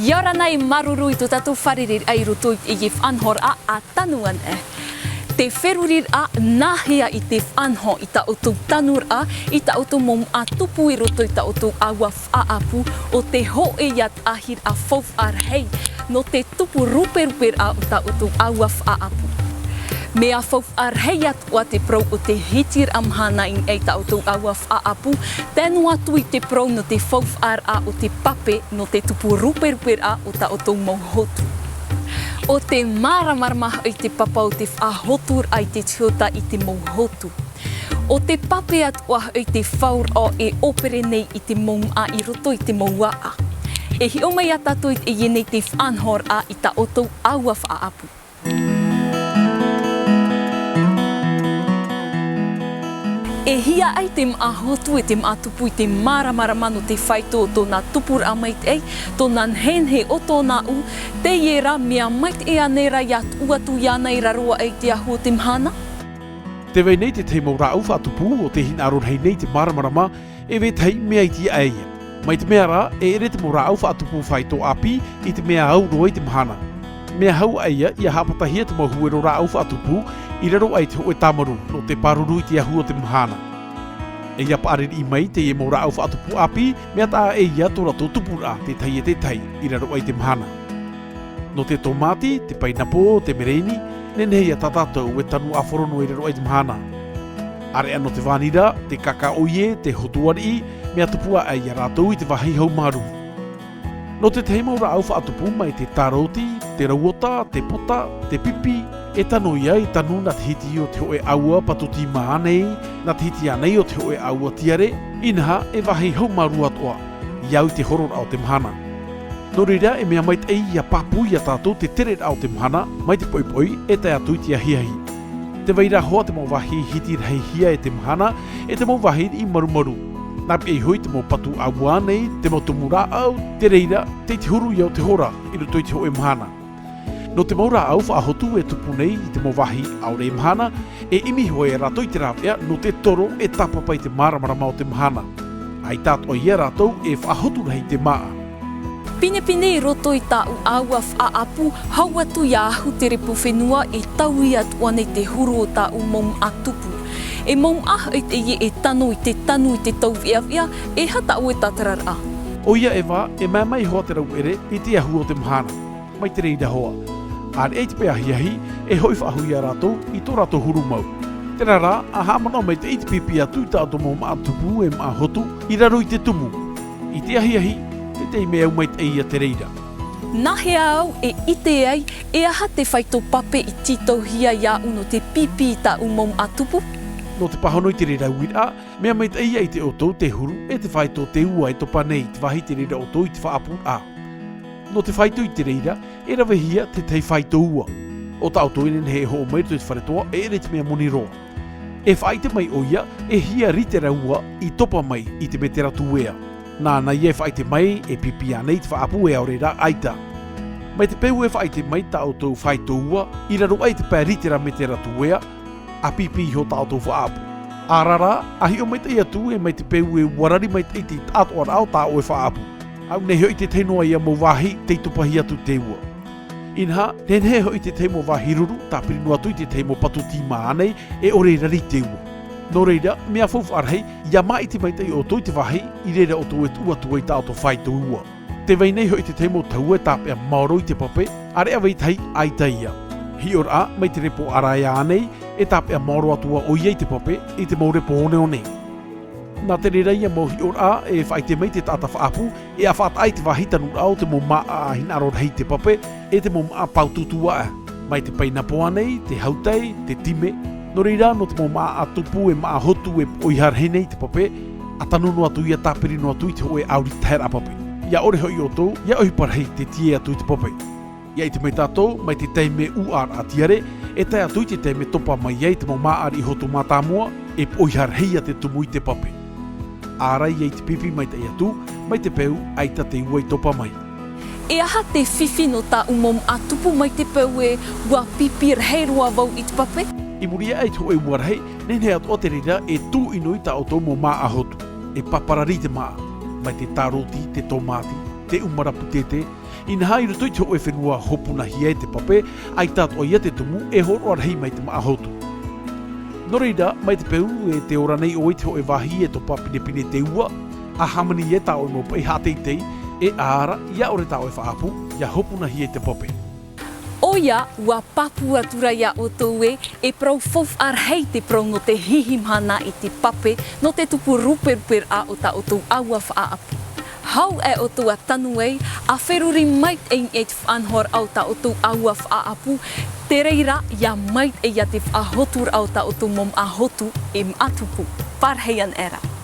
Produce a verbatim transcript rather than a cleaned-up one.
ʻIa ora na e māuruuru i tō tātou fārereiraʻa i roto i te faʻanahoraʻa a Tanu Ana. Te feruriraʻa, nāhea i te faʻanaho i tā ʻoutou tanuraʻa, i tā ʻoutou mau māʻa tupu i roto i tā ʻoutou ʻāua faʻaʻapu, ʻo te hōʻē ïa tahi ra faufaʻa rahi nō te tupu ruperuperaʻa o tā ʻoutou ʻāua faʻaʻapu. Mea faufaʻa rahi atoʻa te parau o te hitiraʻa mahana i niʻa i tā ʻoutou ʻāua faʻaʻapu, tae noa atu i te parau nō te faufaʻaraʻa o te pape nō te tupu ruperuperaʻa o tā ʻoutou mau hotu. ʻO te māramarama hoʻi te papa o te faʻahoturaʻa i te tiota i te mau hotu. ʻO te pape atoʻa hoʻi te fauraʻo e ʻōpere nei i te mau māʻa i roto i te mau ʻāʻa. E hiʻo mai ā tātou i teie nei te faʻanahoraʻa i tā ʻoutou ʻāua faʻaʻapu. E hia ai te māʻa hotu e te māʻa tupu i te māramarama nō te faito o tōna tupuraʻa maitaʻi, tōna nehenehe o tōna ʻū, teie rā mea maitaʻi ānei rā ʻia tuʻu atu iāna i raro aʻe i te ahu o te mahana? Tē vai nei te tahi mau rāʻau faʻatupu ʻo tē hinaʻaro rahi nei i te māramarama, e vetahi mea iti aʻe ïa. Mai te mea rā, e ʻere te mau rāʻau faʻatupu faito ʻāpī i te mea au roa i te mahana. Mea hau aʻe ïa, ʻia haʻapātahia te mau huero rāʻau faʻatupu i raro aʻe i te hōʻē tāmarū, nō te pāruru i te ahu o te mahana. E ʻia paʻari riʻi mai teie mau rāʻau faʻatupu ʻāpī, mea taʻa aʻe ïa tō rātou tupuraʻa, te tahi e te tahi, i raro aʻe i te mahana. Nō te tōmāti, te painapo, te mereni, nehenehe ïa tā tātou e tanu ʻāfaro noa i raro aʻe i te mahana. ʻAreʻa nō te vānira, te kākā ʻoie, te hotu ariʻi, mea tupu aʻe ïa rātou i te vāhi haumārū. Nō te tahi mau rāʻau faʻatupu mai te tāroti, te rauota, te pota, te pipi, e tano ïa e tanu nā te hiti o te hōʻē ʻāua patu tīmā ānei, nā te hiti ānei o te hōʻē ʻāua tiare, inaha e vāhi haumārū atoʻa, ʻia au i te hororaʻa o te mahana. Nō reira, e mea maitaʻi ʻia pāpū ia tātou te tereraʻa o te mahana, mai te poʻipoʻi, e tae atu i te ahiahi. Tē vai ra hoʻi te mau vāhi hiti rahihia e te mahana, e te mau vāhi riʻi marumaru. Nā peʻe hoʻi te mau patu ʻāua nei, te mau tumu rāʻau, te reira, tei te huru ïa o te hora, i roto i te hōʻē mahana. Nō te mau rāʻau faʻahotu e tupu nei i te mau vāhi ʻaore e mahana, e ʻimi hoʻi rātou i te rāveʻa nō te toro e tāpapa i te māramarama o te mahana. ʻAita atoʻa ïa rātou e faʻahotu rahi i te māʻa. Pinepine i roto i tāʻu ʻāua faʻaʻapu, hau atu ʻia ahu te repo fenua e taui atu ānei te huru o tāʻu mau māʻa tupu. E mau māʻa hoʻi teie e tano i te tanu i te tauveʻaveʻa, e aha tāʻu e tātararaʻa? ʻOia Eva, e mea mai hoʻi te rauʻere i te ahu o te mahana. Mai te reira hoʻi. ʻAreʻa i te pae ahiahi, e hoʻi faʻahou ia rātou i tō rātou huru mau. Terā rā, ʻa haʻamanaʻo maitaʻi te pīpī atu i tā ʻoutou mau māʻa tupu e māʻa hotu, i raro i te tumu. I te ahiahi, te taime au maitaʻi ia te reira. Nāhea au e ʻite ai, e aha te faito pape i tītauhia iāʻu nō te pīpī i tāʻu mau māʻa tupu? Nō te pāhono i te reira uiraʻa, mea maitaʻi ia ʻite ʻoutou te huru, e te faito o te ua e topa nei i te vāhi i te reira ʻoutou i te faʻaʻapuraʻa. Nō te faito i te reira, e ravehia te tahi faito ua. ʻO tā ʻoutou e nehenehe e hoʻo mai i roto i te fare toa, e ʻere i te mea moni roa. E faʻaʻite mai ʻoia, e hia rite ra ua i topa mai i te mētera tūea. Nāna ïa e faʻaʻite mai, e pīpī ānei i te faʻaʻapu e ʻaore rā ʻaita. Mai te peu e faʻaʻite mai tā ʻoutou faito ua, i raro aʻe i te pae rite ra mētera tūea, ʻa pīpī iho tā ʻoutou faʻaʻapu. ʻĀreʻa rā, ʻa hiʻo maitaʻi atu e mai te peu e ua rari maitaʻi i te taʻatoʻaraʻa o tā ʻoe faʻaʻapu. ʻAu nei hoʻi te tahi noa ïa mau vāhi tei topahia atu te ua. Inaha, nehenehe hoʻi te tahi mau vāhi ruru, tāpiri noa atu i te tahi mau patu tīmā ānei, e ʻore e rari i te ua. Nō reira, mea faufaʻa rahi, ʻia māʻiti maitaʻi ʻoutou i te vāhi, i reira ʻoutou e tuʻu atu ai tā ʻoutou faito ua. Tē vai nei hoʻi te tahi mau tahua e tāpeʻa maoro i te pape, ʻāreʻa vetahi ʻaita ïa. Hiʻoraʻa, mai te repo ʻaraea ānei, e tāpeʻa maoro atoʻa ʻoia i te pape, i te mau repo oneone. Nā te reira ïa mau hiʻoraʻa, e faʻaʻite mai te taʻata faʻaʻapu, e ʻa faʻataʻa i te vāhi tanuraʻa o te mau māʻa hinaʻaro rahi i te pape, e te mau māʻa pautūtū aʻe. Mai te painapo ānei, te hautai, te time. Nō reira, nō te mau māʻa tupu e māʻa hotu e poʻoiha rahi nei i te pape, ʻa tanu noa atu ïa tāpiri noa atu i te hōʻē ʻauri taheraʻa pape. ʻIa ʻore hoʻi ʻoutou, ʻia ʻohipa rahi te tiʻa atu i te pape. ʻIa ʻite mai tātou, mai te taime ʻuʻaraʻa tiare, e tae atu i te taime topa mai ai te mau māʻa riʻi hotu mātāmua, e poʻoiha rahi ïa te tumu i te pape. ʻĀreʻa ïa i te pīpī maitaʻi atu, mai te peu ʻaita te ua i topa mai. E aha te fifi nō tāʻu mau māʻa tupu mai te peu e ua pīpī rahi roa vau i te pape? I muri aʻe i te hōʻē ua rahi, nehenehe atoʻa te reira e tūʻino i tā ʻoutou mau māʻa hotu. E pāpara riʻi te māʻa, mai te tāroti, te tōmāti, te uma rapu tētē, inaha i roto i te hōʻē fenua hopuna hia e te pape, ʻaita atoʻa ia te tumu e hōroʻa rahi mai te māʻa hotu. Nō reira, mai te peu e te ora nei ʻoe i te hōʻē vāhi e topa pinepine te ua, ʻa hāmani ia tā ʻoe mau paʻi haʻateitei, e ʻaʻara, ʻia ʻore tā ʻoe faʻaʻapu, ʻia hopuna hia i te pape. ʻOia, ʻua pāpū atu ra ia ʻoutou ē, e parau faufaʻa rahi te parau nō te hihi mahana i te pape, nō te tupu ruperuperaʻa o tā ʻoutou ʻāua faʻaʻapu. Hau aʻe ʻoutou ʻa tanu ai, ʻa feruri maitaʻi i te faʻanahoraʻa o tā ʻoutou ʻāua faʻaʻapu, te reira, ʻia maitaʻi ia te faʻahoturaʻa o tā ʻoutou mau māʻa hotu e māʻa tupu. Pārahi ana ra.